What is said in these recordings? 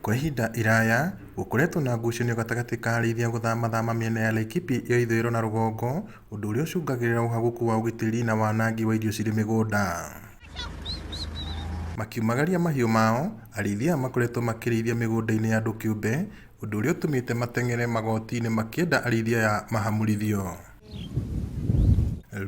Kwa ihinda iraya, gũkoretwo na ngucanio gatagatĩ ka arĩithi a gũthamathama mĩena ya Laikipia ya ithũĩro na rũgongo, ũndũ ũrĩa ũcũngagĩrĩra ũhagũku wa ũgitĩri na wanangi wa irio cirĩ mĩgũnda. Makiumagaria mahiũ mao, arĩithi aya makoretwo makĩrĩithia mĩgũnda-inĩ ya andũ kĩũmbe, ũndũ ũrĩa ũtũmĩte mateng'ere magoti-inĩ makĩenda arĩithi aya mahamũrithio.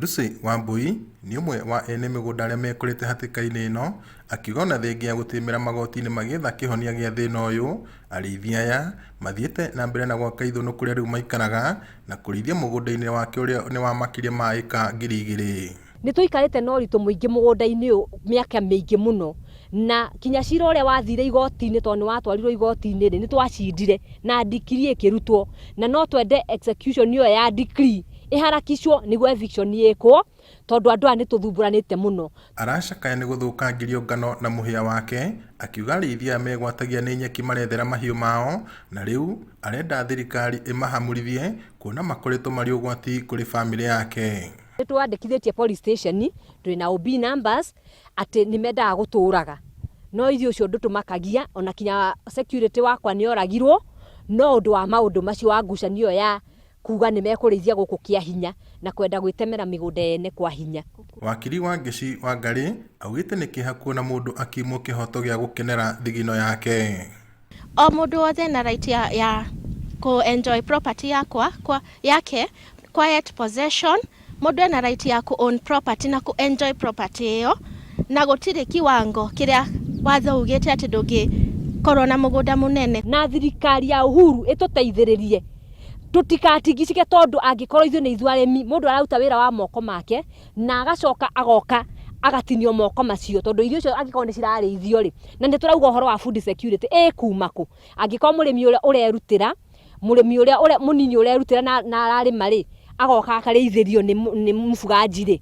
Lucy Wambui nĩ ũmwe wa ene mĩgũnda arĩa mekorete hatĩka-inĩ ĩno, akiuga ona thengia ya gũtĩmĩra magoti-inĩ magĩetha kĩhonia gĩa thĩna ũyũ, arĩithi aya mathiĩte na mbere na gwaka ithũnũ kũrĩa rĩu maikaraga na kũrĩithia mũgũnda-inĩ wake ũrĩa nĩ wa makĩria ma ĩka 2000. Nĩ tũikarĩte na ũritũ mũingĩ mũgũnda-inĩ ũyũ mĩaka mĩingĩ mũno, na kinya cira ũrĩa wathire igoti-inĩ tondũ nĩ watwarirwo igoti-inĩ rĩ, nĩ twacindire na decree ĩkĩrutwo, na no twende execution ĩyo ya decree ĩharakicwo nĩguo eviction ĩkwo, tondũ andũ aya nĩ tũthumbũranĩte mũno. Aracakaya nĩ gũthũkangĩrio ngano na mũhĩa wake, akiuga arĩithi aya megwatagia nĩ nyeki marethera mahiũ mao, na rĩu arenda thirikari ĩmahamũrithie kuona makoretwo marĩ ũgwati kũrĩ bamĩrĩ yake. Nĩ twandĩkithĩtie police station, twĩ na OB numbers, atĩ nĩ mendaga gũtũraga. No ithuĩ ũcio ndũtũmakagia, ona kinya security wakwa nĩ oragirwo, no ũndũ wa maũndũ macio wa ngucanio ĩyo ya kuga nĩ mekũrĩithia gũkũ kĩa hinya na kwenda gwĩtemera mĩgũnda yene kwa hinya. Wakiri Wangeci Wangarĩ augĩte nĩ kĩeha kuona mũndũ akiumwo kĩhoto gĩa gũkenera thigino yake. O mũndũ wothe ena right ya kũ enjoy property yakwa kwa, yake quiet possession. Mũndũ ena right ya kũ own property na kũ enjoy property ĩyo, na gũtirĩ kiwango kĩrĩa watho ugĩte atĩ ndũngĩkorwo na mũgũnda mũnene. Na thirikari ya Uhuru ĩtũteithĩrĩrie tũtikatingicike, tondũ angĩkorwo ithuĩ nĩ ithuĩ arĩmi, mũndũ araruta wĩra wa moko make na agacoka agoka agatinio moko macio, tondũ irio icio angĩkorwo nĩ cirarĩithio rĩ, na nĩ tũrauga ũhoro wa food security ĩkuma kũ? Angĩkorwo mũrĩmi ũrĩa ũrerutĩra, mũrĩmi ũrĩa mũnini ũrerutĩra na ararĩma rĩ, agoka akarĩithĩrio nĩ mũbuganji rĩ,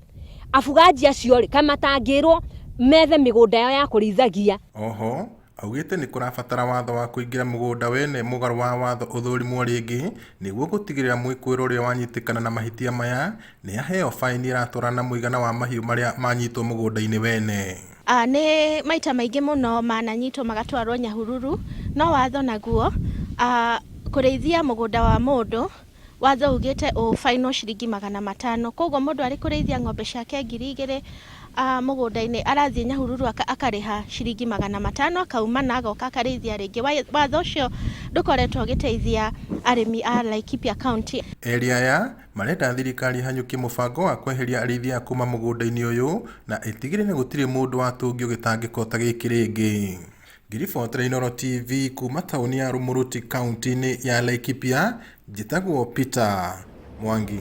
abuganji acio rĩ, kaĩ matangĩrwo methe mĩgũnda yao ya kũrĩithagia? Oho, augĩte nĩ kũrabatara watho wa kũingĩra mũgũnda wene mũgarũ wa watho ũthũrimwo rĩngĩ nĩguo gũtigĩrĩra mwĩkũĩrwo ũrĩa wanyitĩkana na mahĩtia maya nĩ aheo faini ĩratwarana na mũigana wa mahiũ marĩa manyitwo mũgũnda-inĩ wene. Nĩ maita maingĩ mũno mananyitwo magatwarwo Nyahururu, no watho naguo kũrĩithia mũgũnda wa mũndũ watho ugĩte ũbainwo ciringi 500. Koguo mũndũ arĩ kũrĩithia ng'ombe ciake 2000 mũgũnda-inĩ, arathiĩ Nyahururu akarĩha ciringi 500, akauma na agoka akarĩithia rĩngĩ. Watho ũcio ndũkoretwo ũgĩteithia arĩmi a Laikipia County. Erĩ aya marenda thirikari ĩhanyũkie mũbango wa kweheria arĩithi aya kuma mũgũnda-inĩ ũyũ na ĩtigĩrĩre gũtirĩ mũndũ watũngio gĩtangĩko ta gĩkĩ rĩngĩ. Ngĩribotera Inooro TV kuma taũni ya Rumuruti kaunti-inĩ ya Laikipia, njĩtagwo Peter Mwangi.